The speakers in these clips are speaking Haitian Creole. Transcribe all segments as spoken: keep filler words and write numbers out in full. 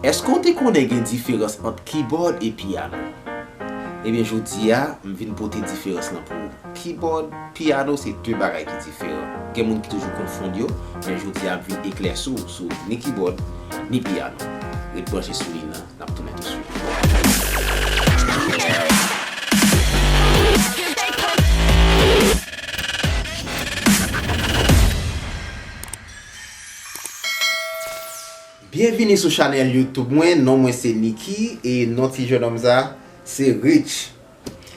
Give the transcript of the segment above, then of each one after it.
Èske w te konnen gen diferans ant kibòd e pyano? Ebyen, jodi a, m vin pote diferans lan pou ou. Kibòd, pyano, se de bagay ki diferan. Gen moun ki toujou konfonn yo, men jodi a, m vin eklèsi w sou ni kibòd, ni pyano. Ret branche sou liy nan, n ap tounen touswit. Byenvini sou chanèl YouTube mwen, non mwen se Nicky e non ti jennonm sa se Rich.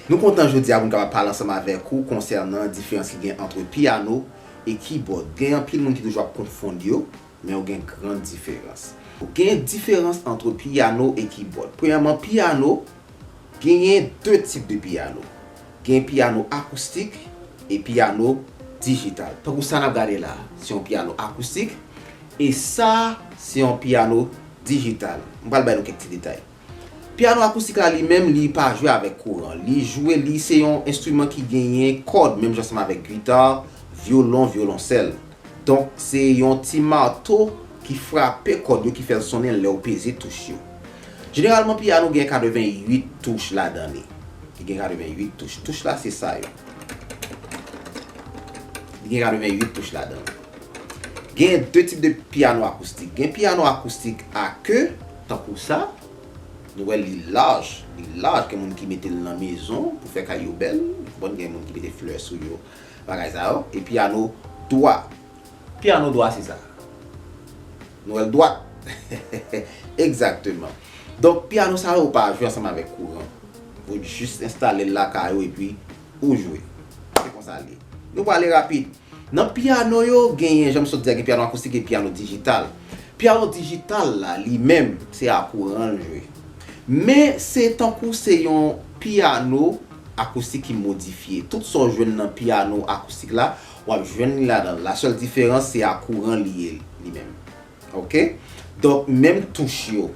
Nou kontan jodi a pou n kapab pale ansanm avèk ou konsènan diferans ki gen ant pyano e kibòd. Gen anpil moun ki toujou ap konfonn yo, men yo gen gran diferans. Gen diferans ant pyano e kibòd. Premyèman, pyano, genyen de tip de pyano. Gen pyano akoustik e pyano dijital. Tankou sa n ap gade la, se yon pyano akoustik e sa, se yon pyano dijital. M pral bay nou kèk ti detay. Pyano akoustik la li menm, li pa jwe avèk kouran. Li jwe, li se yon enstriman ki genyen kòd, menm jan ansanm avèk gita, vyolon, vyolonsèl. Donk, se yon ti mato ki frape kòd yo, ki fè l sonnen lè w peze touch yo. Jeneralman, pyano gen katreventuit touch ladan li. Li gen katreventuit touch. Touch la, se sa yo. Li gen katreventuit touch ladan li. Gen de tip de pyano akoustik. Gen pyano akoustik a ke, tankou sa. Nou wè li laj, li laj, gen moun ki mete l nan mezon pou fè kay yo bèl. Ou konprann, gen moun ki mete flè sou yo, bagay sa yo. E pyano dwa. Pyano dwa se sa. Nou wè l dwat. Egzakteman. Donk, pyano sa yo pa jwe ansanm avèk kouran. Ou jis enstale l lakay ou epi ou jwe. Se konsa l ye. Nou prale rapid. Nan pyano yo, genyen, jan m sot di a, gen pyano akoustik e pyano dijital. Pyano dijital la, li menm, se a kouran l jwe. Men, se tankou se yon pyano akoustik ki modifye. Tout sa w jwenn nan pyano akoustik la, w ap jwenn li ladan l. La sèl diferans, se a kouran li ye, li menm. Ok? Donk, menm touch yo.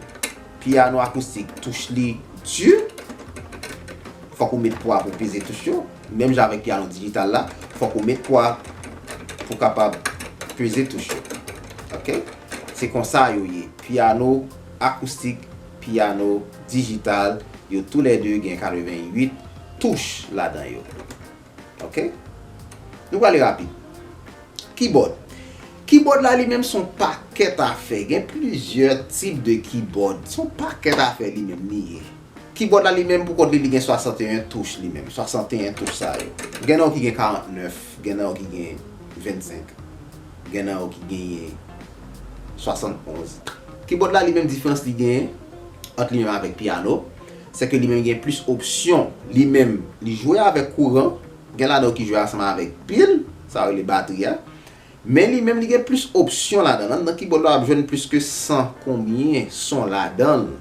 Pyano akoustik, touch li di. Fòk ou met pwa pou peze touch yo. Menm jan avèk pyano dijital la, fòk ou met pwa pou kapab peze touch yo. Ok? Se konsa yo ye. Pyano akoustik, pyano dijital, yo toulède gen katreventuit touch ladan yo. Ok? Nou prale rapid. Kibòd. Kibòd la li menm se yon pakèt afè. Gen plizyè tip de kibòd. Se yon pakèt afè li menm li ye. Kibòd la li menm pou kont li, li gen swasanteyen touch li menm. Swasanteyen touch sa yo. Gen nan yo ki gen karantnèf, gen nan yo ki gen vennsenk, gen nan yo ki genyen swasannonz. Kibòd la li menm, diferans li genyen ant li menm avèk pyano, se ke li menm gen plis opsyon. Li menm, li jwe avèk kouran, gen ladan yo ki jwe ansanm avèk pil, sa yo rele batri a. Men li menm, li gen plis opsyon ladan l. Anndan kibòd la, w ap jwenn plis ke san konbyen son ladan l.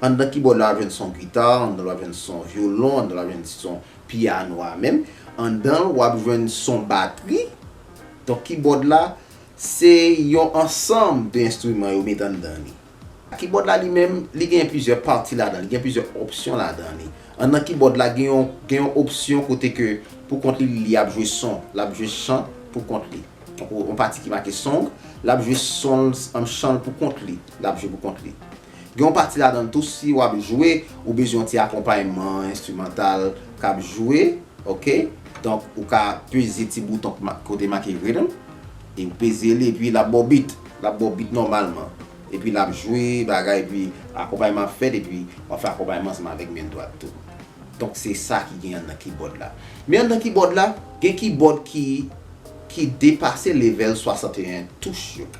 Anndan kibòd la, w ap jwenn son gita, anndan l w ap jwenn son vyolon, anndan l w ap jwenn son pyano a menm. Anndan l, w ap jwenn son batri. Donk, kibòd la, se yon ansanm de enstriman yo met anndan li. Kibòd la li menm, li gen plizyè pati ladan, li gen plizyè opsyon ladan li. Anndan kibòd la, gen yon, gen yon opsyon kote ke pou kont li, li ap jwe son, l ap jwe chan pou kont li. Donk, yon pati ki make song, l ap jwe son, chan pou kont li, l ap jwe pou kont li. Gen yon pati ladan l tou, si w ap jwe, ou bezwen yon ti akonpayman enstrimantal k ap jwe, ok? Donk, ou ka peze ti bouton k ma-, kote make rhythm, e ou peze li, epi l ap ba w beat, l ap ba w beat nòmalman. Epi l ap jwe bagay, epi akonpayman ap fèt, epi w ap fè akonpayman ansanm avèk men dwat tou. Donk, se sa ki gen anndan kibòd la. Men anndan kibòd la, gen kibòd ki, ki depase level swasanteyen touch yo.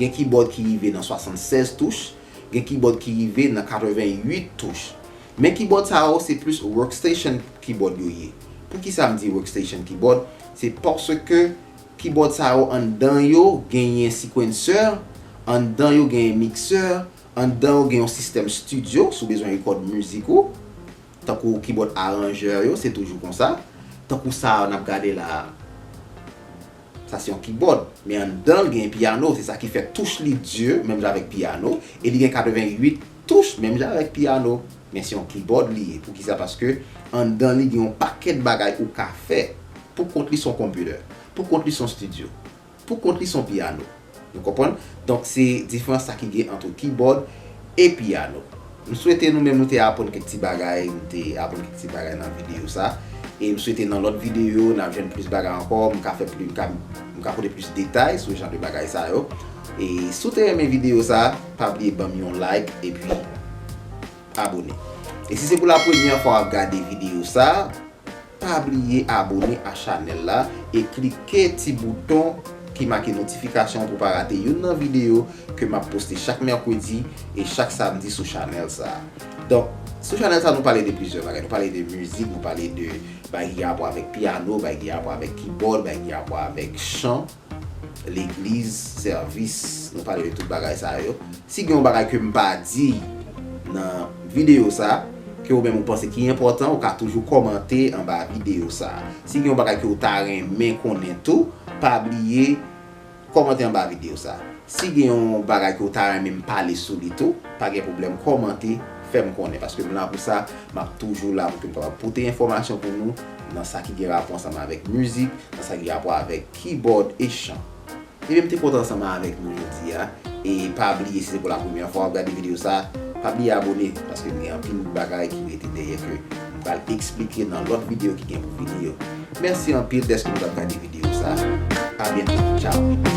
Gen kibòd ki rive nan swasannsèz touch, gen kibòd ki rive nan katreventuit touch. Men kibòd sa yo, se plis workstation kibòd yo ye. Poukisa m di workstation kibòd? Se paske kibòd sa yo, anndan yo genyen sequencer, anndan yo genyen mixer, anndan yo gen yon sistèm studio, si w bezwen record mizik ou. Tankou kibòd aranjè yo, se toujou konsa. Tankou sa a n ap gade la a, sa se yon kibòd. Men anndan l gen pyano, se sa ki fè touch li di, menm jan avèk pyano, e li gen katreventuit touch, menm jan avèk pyano. Men se yon kibòd li ye. Poukisa? Paske anndan li gen yon pakèt bagay ou ka fè. Pou kont li se yon konpitè. Pou kont li se yon studio. Pou kont li se yon pyano. Nou konprann? Donk, se diferans sa ki gen ant kibòd e piyano. M swete nou menm nou te aprann kèk ti bagay, nou te aprann kèk ti bagay nan videyo sa. E m swete nan lòt videyo, n ap jwenn plis bagay ankò, m ka fè plis, m ka, m ka pote plis detay sou jan de bagay sa yo. E si w te renmen videyo sa, pa bliye ban m yon like epi abone. E si se pou la premyè fwa w ap gade videyo sa, pa bliye abone a chanèl la e klike ti bouton ki make notifikasyon pou pa rate youn nan videyo ke m ap poste chak mèkredi e chak samdi sou chanèl sa. Donk, sou chanèl sa, nou pale de plizyè bagay. Nou pale de mizik, nou pale de bagay ki gen rapò avèk pyano, bagay ki gen rapò avèk kibòd, bagay ki gen rapò avèk chan, legliz, sèvis, nou pale de tout bagay sa yo. Si gen yon bagay ke m pa di nan videyo sa, ke ou menm ou panse ki enpòtan, ou ka toujou kòmante anba videyo sa. Si gen yon bagay ke ou ta renmen konnen tou, pa bliye kòmante anba videyo sa. Si gen yon bagay ke ou ta renmen m pale sou li tou, pa gen pwoblèm, kòmante, fè m konnen. Paske m la pou sa, m ap toujou la pou ke m kapab pote enfòmasyon pou nou nan sa ki gen rapò ansanm avèk mizik, nan sa ki gen rapò avèk kibòd e chan. Ebyen, m te kontan ansanm avèk nou jodi a. E pa bliye, si se pou la premyè fwa w ap gade videyo sa, pa bliye abone, paske m gen anpil bagay ki rete dèyè ke m pral eksplike nan lòt videyo ki gen pou vini yo. Mèsi anpil dèske nou t ap gade videyo sa. A byento. Tchao.